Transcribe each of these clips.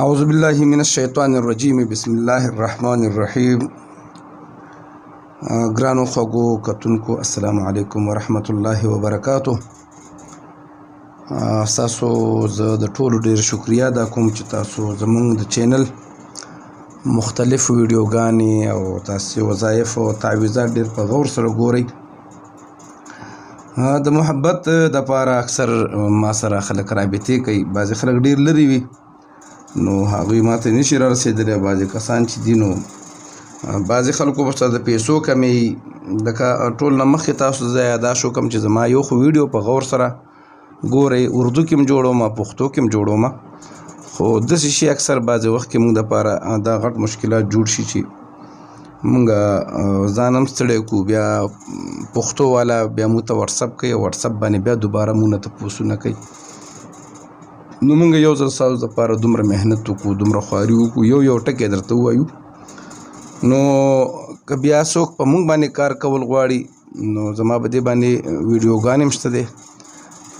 اعوذ بالله من الشیطان الرجیم، بسم الله الرحمن الرحیم. ګرانو خوږو کتونکو، السلام علیکم ورحمت الله وبرکاته. تاسو زه د ټولو ډیر شکریا ادا کوم چې تاسو زمونږ د چینل مختلف ویډیوګانې او تاسو وظایف او تعویذات ډیر په غور سره ګورئ. د محبت د پاره اکثر ما سره خلک رابطې کوي. بعضې خلک ډیر لرې وي نو هغوی ما ته نشي را رسېدلی. بعضې کسان چې دي نو بعضې خلکو ورسره د پیسو کمې. لکه ټول نه مخکې تاسو زه یاداشت وکړم چې زما یو خو ویډیو په غور سره ګورئ، اردو کې هم جوړوم، پښتو کې هم جوړوم، خو داسې شي اکثر بعضې وخت کې موږ دپاره دا غټ مشکلات جوړ شي چې موږ ځان هم ستړی کړو. بیا پښتو والا بیا موږ ته واټساپ کوي، واټساپ باندې بیا دوباره موږ نه تپوسونه کوي. نو موږ یو ځل ستاسو دپاره دومره محنت وکړو، دومره خواري وکړو، یو یو ټکی درته ووایو. نو که بیا څوک په موږ باندې کار کول غواړي نو زما په دې باندې ویډیوګانې هم شته دی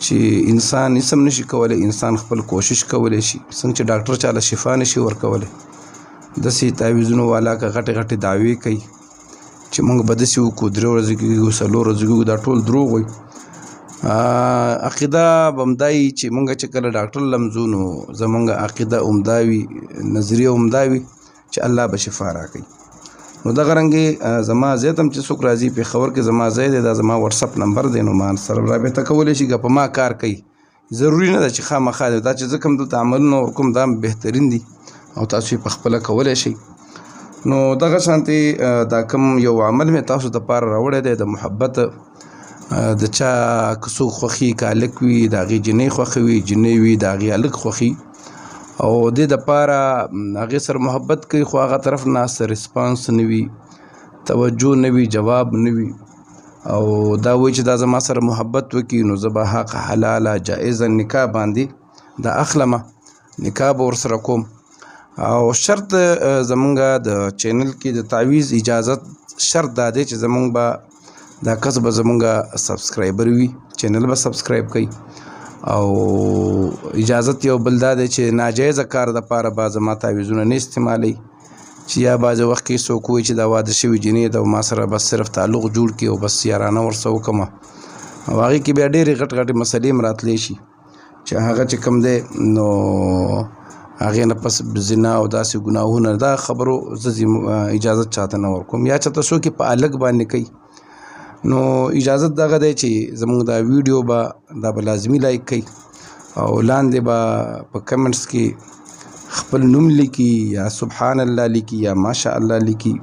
چې انسان هېڅ هم نشي کولی، انسان خپل کوشش کولی شي. څنګه چې ډاکټر چاله شفا نشي ورکولی، داسې تعویذونو والا که غټې غټې دعوې کوي چې موږ به داسې وکړو، 3 ورځې کېږو، 4 ورځې کېږو، دا ټول دروغ وایي. عقیده به همدا وي چې موږ چې کله ډاکټر لمځو نو زموږ عقیده همدا وي، نظریه همدا وي چې الله به شفا راکوي. نو دغه رنګې زما ځای ته هم چې څوک راځي، پېښور کې زما ځای دی، دا زما واټساپ نمبر دی، نو ما سره رابطه کولی شي. که په ما کار کوي ضروري نه ده چې خامخا دی، دا چې زه کوم دلته عملونه ورکوم دا هم بهترین دي او تاسو یې په خپله کولی شئ. نو دغه شانتې دا کوم یو عمل مې تاسو دپاره راوړی دی د محبت، د چا که څوک خوښي که هلک وي د هغې جینۍ خوښي وي، جینۍ وي د هغې هلک خوښي، او دې دپاره هغې سره محبت کوي، خو هغه طرف نه څه رسپانس نه وي، توجه نه وي، جواب نه وي، او دا وایي چې دا زما سره محبت وکړي نو زه به حق حلاله جایزه نکاح باندې دا اخلمه، نکاح به ورسره کوم. او شرط زمونږ د چینل کې د تعویذ اجازت شرط دا دی چې زمونږ به دا کس به زمونږ سبسکرایبر وي، چینل به سبسکرایب کوي. او اجازت یو بل دا دی چې ناجایزه کار دپاره به زما تعویذونه نه استعمالوي، چې یا بعضې وخت کې څوک وایي چې دا واده شوې جینۍ ده او ما سره بس صرف تعلق جوړ کړي او بس یارانه ورسره وکړم، او هغې کې بیا ډېرې غټ غټې مسلې هم راتلی شي چې هغه چې کوم دی نو هغې نه پس زنا او داسې ګناهونه، دا خبرو زه اجازت چاته نه ورکوم. یا چاته څوک یې په هلک باندې کوي نو اجازت دغه دی چې زموږ دا ویډیو به دا به لازمي لایک کوي او لاندې به په کمنټس کې خپل نوم لیکي، یا سبحان الله لیکي، یا ماشاء الله لیکي.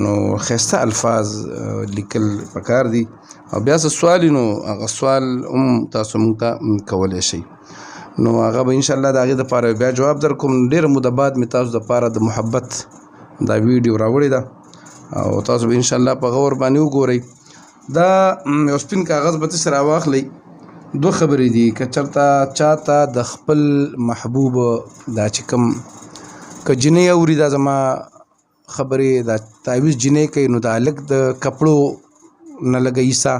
نو ښایسته الفاظ لیکل پکار دي. او بیا څه سوال وي نو هغه سوال هم تاسو موږ ته کولی شئ، نو هغه به انشاءالله د هغې دپاره بیا جواب درکوم. ډېره موده بعد مې تاسو دپاره د محبت دا ویډیو راوړې ده او تاسو به انشاءالله په غور باندې وګورئ. دا یو سپین کاغذ به تاسې راواخلئ. دوه خبرې دي، که چېرته چاته د خپل محبوب دا چې کوم که جینۍ اوري دا زما خبرې، دا تعویذ جینۍ کوي نو د هلک د کپړو نه لږه حصه،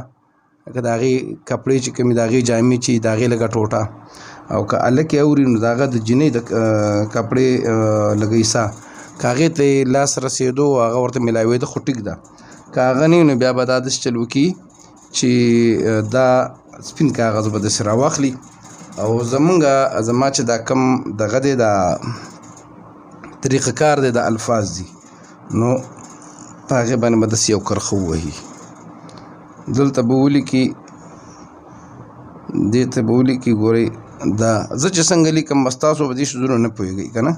که د هغې کپړې چې کومې د هغې جامې چې د هغې لږه ټوټه، او که هلک یې اوري نو د هغه د جینۍ د کپړې لږه حصه، که هغې ته یې لاس رسېدو هغه ورته میلاوېده خو ټیک ده، که هغه نه وي نو بیا به دا داسې چل وکړي چې دا سپین کاغذ به داسې راواخلي. او زما چې دا کوم دغه دی دا طریقه کار دی دا الفاظ دي، نو په هغې باندې به داسې یو کرښه ووهي، دلته به ولیکي، دې ته به ولیکي. ګورئ دا زه چې څنګه لیکم بس تاسو به دې څیزونو نه پوهېږئ که نه،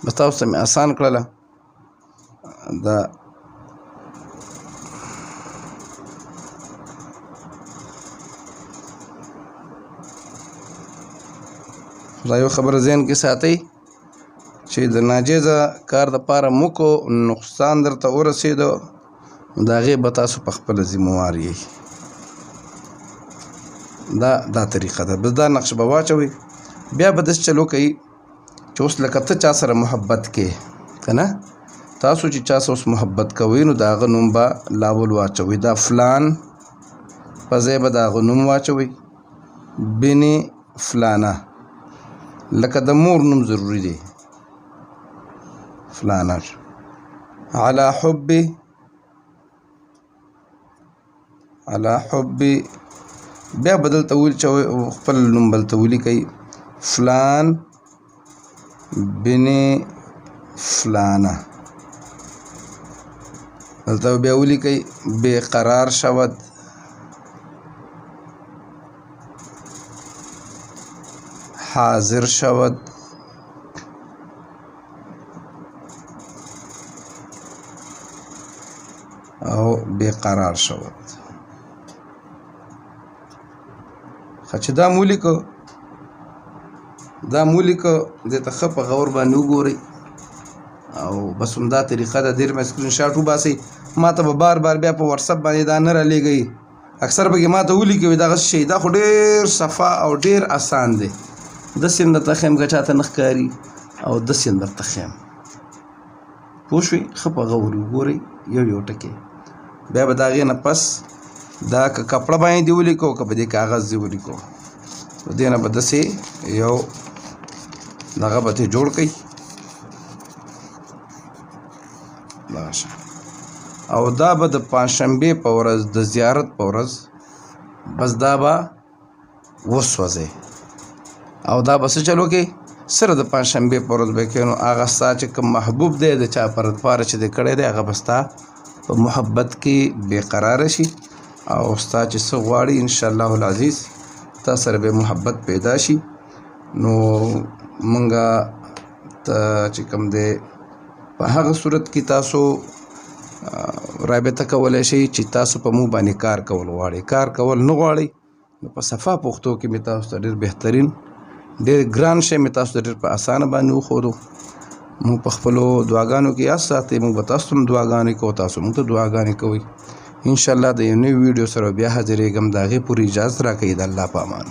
بس تاسو ته مې اسان کړله. دا دا یو خبره ذهن کې ساتئ چې د ناجایزه کار دپاره مو کو نقصان درته ورسېدو نو د هغې به تاسو په خپله ذمهوار یئ. دا طریقه ده. بس دا نقش به واچوئ، بیا به داسې چل وکئ چې اوس لکه ته چا سره محبت کې که نه، تاسو چې چا سره اوس محبت کوئ نو د هغه نوم به لاول واچوئ، دا فلان په ځای به د هغه نوم واچوئ، بن فلانه، لکه د مور نوم ضروري دی. فلانه على حب، على حب، بیا بدل ته ویل چې خپل نوم بل ته ولیکئ، فلان بن فلانه. دلته بیا ولیکئ بې قرار شود، حاضر شود، او بې قرار شود. ښه، چې دا مو ولیکو، دا مو ولیکو، دې ته ښه په غور باندې وګورئ او بس همدا طریقه ده. ډېر مې سکرین شاټ وباسئ، ما ته به بار بار بیا په واتساپ باندې دا نه رالیږئ، اکثر پکې ما ته ولیکئ دغه څه شی. دا خو ډېر صفا او ډېر اسان دی. داسې هم درته ښیم که چاته نه ښکاري، او داسې هم درته ښیم، پوه شوې؟ ښه په غور وګورئ یو یو ټکی. بیا به د هغې نه پس دا که کپړه باندې دې ولیکو که په دې کاغذ دې ولیکو، د دې نه به داسې یو دغه به ترې جوړ کړئ دغه شان. او دا به د پنجشنبې په ورځ، د زیارت په ورځ، بس دا به وسوځئ. او دا به څه چل وکړئ؟ سره د پنجشنبې په ورځ به یې کوئ. نو هغه ستا چې کوم محبوب دی، د چا پر دپاره چې دې کړی دی، هغه به ستا په محبت کې بېقراره شي، او ستا چې څه غواړي انشاءالله العزیز تا سره به محبت پیدا شي. نو مونږه ته چې کوم دی په هغه صورت کې تاسو رابطه کولی شئ چې تاسو په مو باندې کار کول غواړئ. کار کول نه غواړئ نو په صفا پښتو کې مې تاسو ته ډېر بهترین، ډېر ګران شی مې تاسو ته ډېر په اسانه باندې وښودو. موږ په خپلو دعاګانو کې یاد ساتئ، موږ به تاسو ته هم دعاګانې کوو، تاسو موږ ته دعاګانې کوئ. انشاءالله د یو نوي ویډیو سره بیا حاضرېږم. د هغې پورې اجازه راکړئ. د الله په امان.